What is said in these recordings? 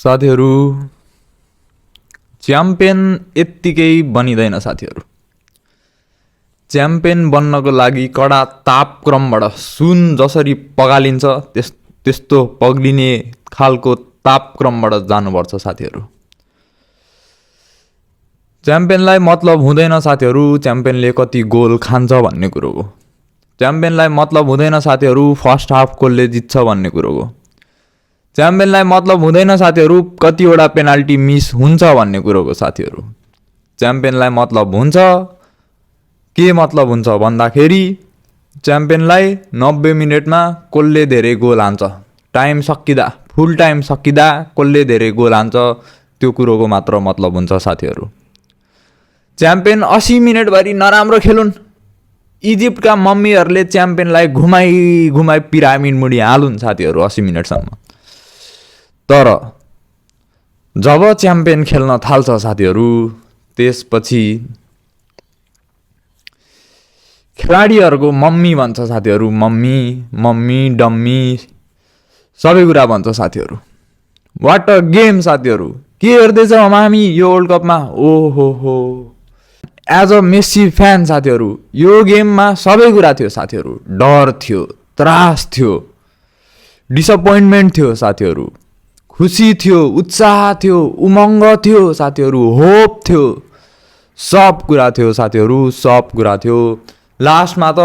साथीहरू च्याम्पियन यत्तिकै बनिँदैन साथीहरू। च्याम्पियन बन्नको लागि कडा तापक्रमबाट सुन जसरी पगालिन्छ त्यस्तो पग्लिने खालको तापक्रमबाट जानुपर्छ साथीहरू। च्याम्पियनलाई मतलब हुँदैन साथीहरू च्याम्पियनले कति गोल खान्छ भन्ने कुरोको। च्याम्पियनलाई मतलब हुँदैन साथीहरू फर्स्ट हाफ कसले जित्छ भन्ने कुरोको। च्याम्पियनलाई मतलब हुँदैन साथीहरू कतिवटा पेनाल्टी मिस हुन्छ भन्ने कुरोको साथीहरू। च्याम्पियनलाई मतलब हुन्छ, के मतलब हुन्छ भन्दाखेरि च्याम्पियनलाई 90 मिनेटमा कसले धेरै गोल हान्छ, टाइम सकिँदा फुल टाइम सकिँदा कसले धेरै गोल हान्छ त्यो कुरोको मात्र मतलब हुन्छ साथीहरू। च्याम्पियन 80 मिनेटभरि नराम्रो खेलुन्, इजिप्टका मम्मीहरूले च्याम्पियनलाई घुमाई घुमाई पिरामिड मुडी हालुन् साथीहरू 80 मिनेटसम्म। तर जब च्याम्पियन खेल्न थाल्छ साथीहरू त्यसपछि खेलाडीहरूको मम्मी भन्छ साथीहरू। मम्मी मम्मी डम्मी सबै कुरा भन्छ साथीहरू। वाट अ गेम साथीहरू। के हेर्दैछौँ हामी यो वर्ल्ड कपमा। ओहो एज अ मेस्सी फ्यान साथीहरू यो गेममा सबै कुरा थियो साथीहरू। डर थियो, त्रास थियो, डिसअपोइन्टमेन्ट थियो साथीहरू, खुसी थियो, उत्साह थियो, उमङ्ग थियो साथीहरू, होप थियो, सब कुरा थियो साथीहरू, सब कुरा थियो। लास्टमा त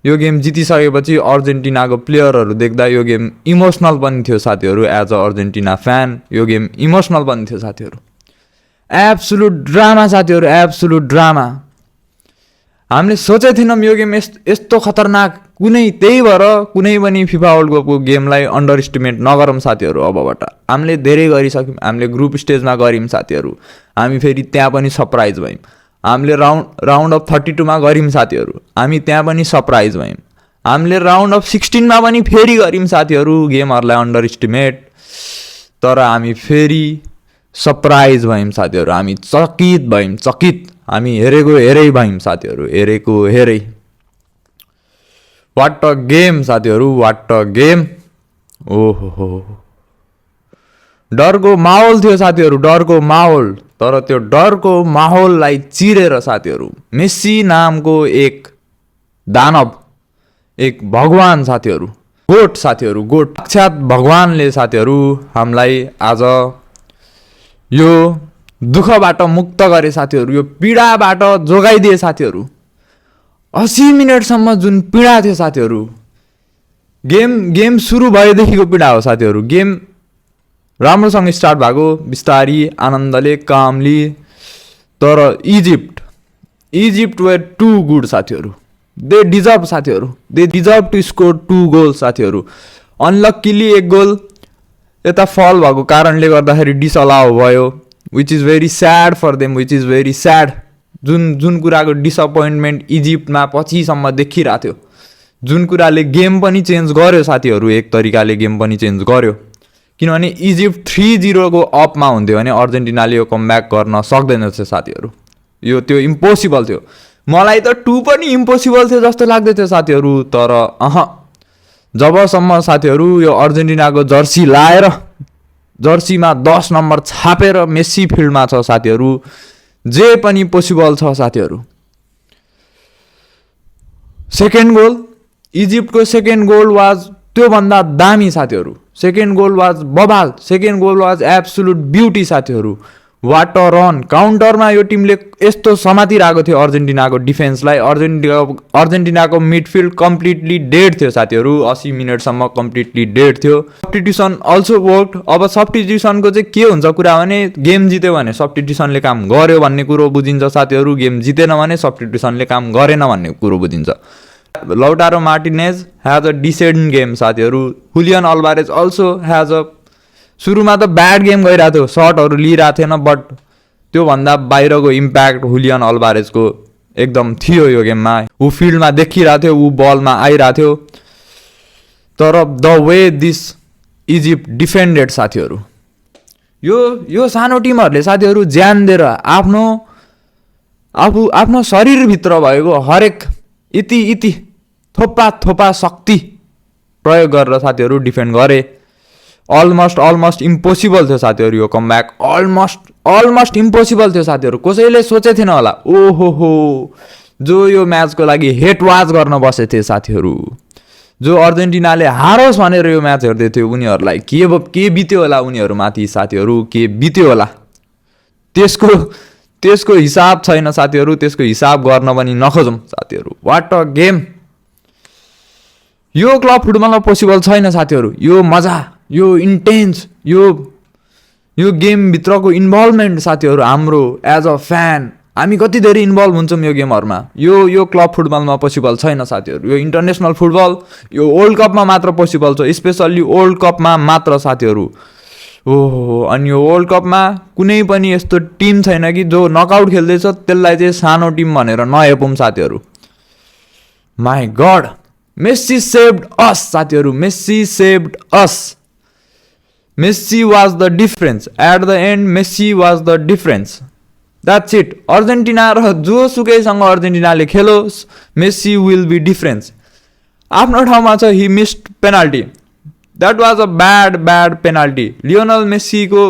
यो गेम जितिसकेपछि अर्जेन्टिनाको प्लेयरहरू देख्दा यो गेम इमोसनल पनि थियो साथीहरू। एज अ अर्जेन्टिना फ्यान यो गेम इमोसनल पनि थियो साथीहरू। एब्सोल्युट ड्रामा साथीहरू, एब्सोल्युट ड्रामा। हामीले सोचेको थिएनौँ यो गेम यस्तो खतरनाक त्यही भएर कुनै पनि फिफा वर्ल्ड कपको गेमलाई अन्डर इस्टिमेट नगरौँ साथीहरू। अबबाट हामीले धेरै गरिसक्यौँ। हामीले ग्रुप स्टेजमा गऱ्यौँ साथीहरू, हामी फेरि त्यहाँ पनि सरप्राइज भयौँ। हामीले राउन्ड अफ 32मा गऱ्यौँ साथीहरू, हामी त्यहाँ पनि सरप्राइज भयौँ। हामीले राउन्ड अफ 16मा पनि फेरि गऱ्यौँ साथीहरू गेमहरूलाई अन्डर इस्टिमेट, तर हामी फेरि सरप्राइज भयौँ साथीहरू। हामी चकित भयौँ, चकित। हामी हेरेको हेरै भयौँ साथीहरू, हेरेको हेरै। वाट अ गेम साथीहरू, वाट अ गेम। ओहो डरको माहौल थियो साथीहरू, डरको माहौल। तर त्यो डरको माहौललाई चिरेर साथीहरू मेस्सी नामको एक दानव, एक भगवान साथीहरू, गोट साथीहरू, गोट साक्षात भगवानले साथीहरू हामीलाई आज यो दुःखबाट मुक्त गरे साथीहरू, यो पीडाबाट जोगाइदिए साथीहरू। 80 मिनटसम्म जुन पीडा थियो साथीहरू, गेम सुरु भएदेखिको पीडा हो साथीहरू। गेम राम्रोसँग स्टार्ट भएको बिस्तारी आनन्दले कामली, तर इजिप्ट वेयर टु गुड साथीहरू। दे डिजर्भ साथीहरू, they deserve to score 2 goal साथीहरू। अनलक्कीली एक गोल यता फल भएको कारणले गर्दाखेरि डिसअलाउ भयो, which is very sad for them, which is very sad. जुन कुराको डिसअपोइन्टमेन्ट इजिप्टमा पछिसम्म देखिरहेको थियो, जुन कुराले गेम पनि चेन्ज गर्यो साथीहरू, एक तरिकाले गेम पनि चेन्ज गर्यो। किनभने इजिप्ट 3-0 को अपमा हुन्थ्यो भने अर्जेन्टिनाले यो कमब्याक गर्न सक्दैन थियो साथीहरू। त्यो इम्पोसिबल थियो। मलाई त 2 पनि इम्पोसिबल थियो जस्तो लाग्दै थियो साथीहरू। तर जबसम्म साथीहरू यो अर्जेन्टिनाको जर्सी लाएर जर्सीमा 10 नम्बर छापेर मेस्सी फिल्डमा छ साथीहरू, जे पनि पोसिबल छ साथीहरू। सेकेन्ड गोल, इजिप्टको सेकेन्ड गोल वाज त्योभन्दा दामी साथीहरू। सेकेन्ड गोल वाज बबाल, second goal was absolute beauty साथीहरू। What a run. काउन्टरमा यो टिमले यस्तो समातिरहेको थियो अर्जेन्टिनाको डिफेन्सलाई। अर्जेन्टिनाको मिडफिल्ड कम्प्लिटली डेड थियो साथीहरू। 80 मिनटसम्म कम्प्लिटली डेड थियो। Substitution also worked. अब सब्स्टिट्युसनको चाहिँ के हुन्छ कुरा भने गेम जित्यो भने सब्स्टिट्युसनले काम गर्यो भन्ने कुरो बुझिन्छ साथीहरू, गेम जितेन भने सब्स्टिट्युसनले काम गरेन भन्ने कुरो बुझिन्छ। Lautaro Martinez has a decent game साथीहरू। हुलियन अल्भारेज अल्सो हैज अ, सुरुमा त ब्याड गेम गइरहेको थियो, सर्टहरू लिइरहेको थिएन, बट त्योभन्दा बाहिरको इम्प्याक्ट हुलियन अल्भारेजको एकदम थियो यो गेममा। ऊ फिल्डमा देखिरहेको थियो, ऊ बलमा आइरहेको थियो। तर द वे दिस इजिप्ट डिफेन्डेड साथीहरू, यो सानो टिमहरूले साथीहरू ज्यान दिएर आफ्नो शरीरभित्र भएको हरेक इति थोपा शक्ति प्रयोग गरेर साथीहरू डिफेन्ड गरे। अलमोस्ट इम्पोसिबल थियो साथीहरू यो कमब्याक अलमोस्ट इम्पोसिबल थियो साथीहरू कसैले सोचे थिएन होला ओहो हो जो यो म्याचको लागि हेट वाच गर्न बसे थिए साथीहरू जो अर्जेन्टिनाले हारोस् भनेर यो म्याच हेर्दै थियो उनीहरूलाई के बित्यो होला उनीहरूमाथि साथीहरू के बित्यो होला त्यसको हिसाब छैन साथीहरू त्यसको हिसाब गर्न पनि नखोजौँ साथीहरू वाट अ गेम यो क्लब फुटबलमा पोसिबल छैन साथीहरू यो मजा यो इन्टेन्स यो गेमभित्रको इन्भल्भमेन्ट साथीहरू हाम्रो एज अ फ्यान हामी कति धेरै इन्भल्भ हुन्छौँ यो गेमहरूमा यो क्लब फुटबलमा पोसिबल छैन साथीहरू यो इन्टरनेसनल फुटबल यो वर्ल्ड कपमा मात्र पोसिबल छ स्पेसल्ली वर्ल्ड कपमा मात्र साथीहरू ओहो अनि यो वर्ल्ड कपमा कुनै पनि यस्तो टिम छैन कि जो नकआउट खेल्दैछ त्यसलाई चाहिँ सानो टिम भनेर नहेपौँ साथीहरू my god Messi saved us साथीहरू Messi saved us Messi was the difference at the end Messi was the difference that's it Argentina र जोसुकैसँग अर्जेन्टिनाले खेलोस् मेस्सी विल बी डिफरेन्स आफ्नो ठाउँमा छ he missed penalty that was a bad penalty Lionel मेस्सीको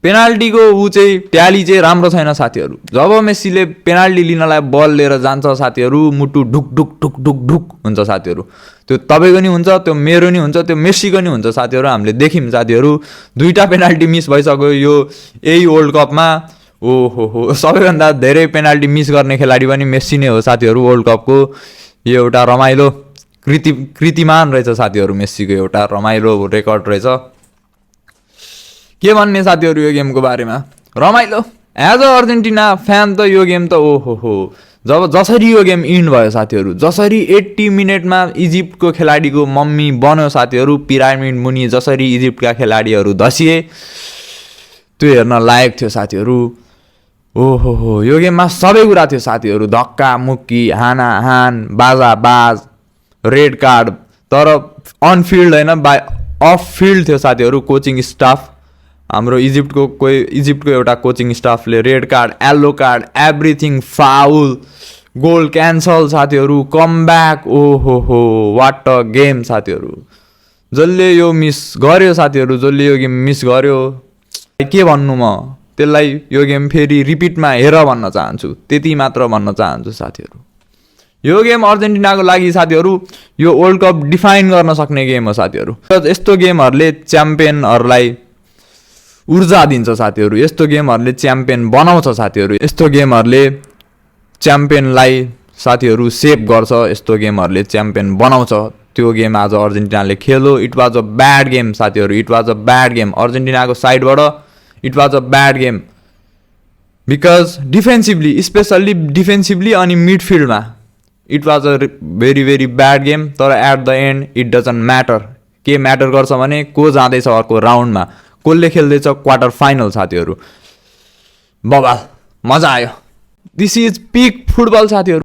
पेनाल्टीको ऊ चाहिँ ट्याली चाहिँ राम्रो छैन साथीहरू जब मेस्सीले पेनाल्टी लिनलाई बल लिएर जान्छ साथीहरू मुटु ढुक ढुक ढुक ढुक ढुक हुन्छ साथीहरू त्यो तपाईँको नि हुन्छ त्यो मेरो नि हुन्छ त्यो मेस्सीको नि हुन्छ साथीहरू हामीले देख्यौँ साथीहरू 2टा पेनाल्टी मिस भइसक्यो यो यही वर्ल्ड कपमा ओहो सबैभन्दा धेरै पेनाल्टी मिस गर्ने खेलाडी पनि मेस्सी नै हो साथीहरू वर्ल्ड कपको यो एउटा रमाइलो कृतिमान रहेछ साथीहरू मेस्सीको एउटा रमाइलो रेकर्ड रहेछ के भन्ने साथीहरू यो गेमको बारेमा रमाइलो एज अ अर्जेन्टिना फ्यान त यो गेम त ओहो जसरी यो गेम इन्ड भयो साथीहरू जसरी 80 मिनटमा इजिप्टको खेलाडीको मम्मी बन्यो साथीहरू पिरामिड मुनि जसरी इजिप्टका खेलाडीहरू धसिए त्यो हेर्न लायक थियो साथीहरू ओहो यो गेममा सबै कुरा थियो साथीहरू धक्का मुक्की हान बाजा बाज रेड कार्ड तर अन फिल्ड होइन बाई अफ फिल्ड थियो साथीहरू कोचिङ स्टाफ हाम्रो इजिप्टको एउटा कोचिङ स्टाफले red card yellow card everything foul goal cancel साथीहरू कम ब्याक ओहो वाट अ गेम साथीहरू जसले यो मिस गर्यो साथीहरू जसले यो गेम मिस गर्यो के भन्नु म त्यसलाई यो गेम फेरि रिपिटमा हेर भन्न चाहन्छु त्यति मात्र भन्न चाहन्छु साथीहरू यो गेम अर्जेन्टिनाको लागि साथीहरू यो वर्ल्ड कप डिफाइन गर्न सक्ने गेम हो साथीहरू यस्तो गेमहरूले च्याम्पियनहरूलाई ऊर्जा दिन्छ साथीहरू यस्तो गेमहरूले च्याम्पियन बनाउँछ साथीहरू यस्तो गेमहरूले च्याम्पियनलाई साथीहरू सेभ गर्छ यस्तो गेमहरूले च्याम्पियन बनाउँछ त्यो गेम आज अर्जेन्टिनाले खेल्यो it was a bad game साथीहरू it was a bad game अर्जेन्टिनाको साइडबाट it was a bad game because defensively specially defensively अनि मिडफिल्डमा it was a very bad game तर at the end it doesn't matter के matter गर्छ भने को जाँदैछ अर्को राउन्डमा कसले खेल्दैछ क्वार्टर फाइनल साथीहरू बबाल मजा आयो दिस इज पिक फुटबल साथीहरू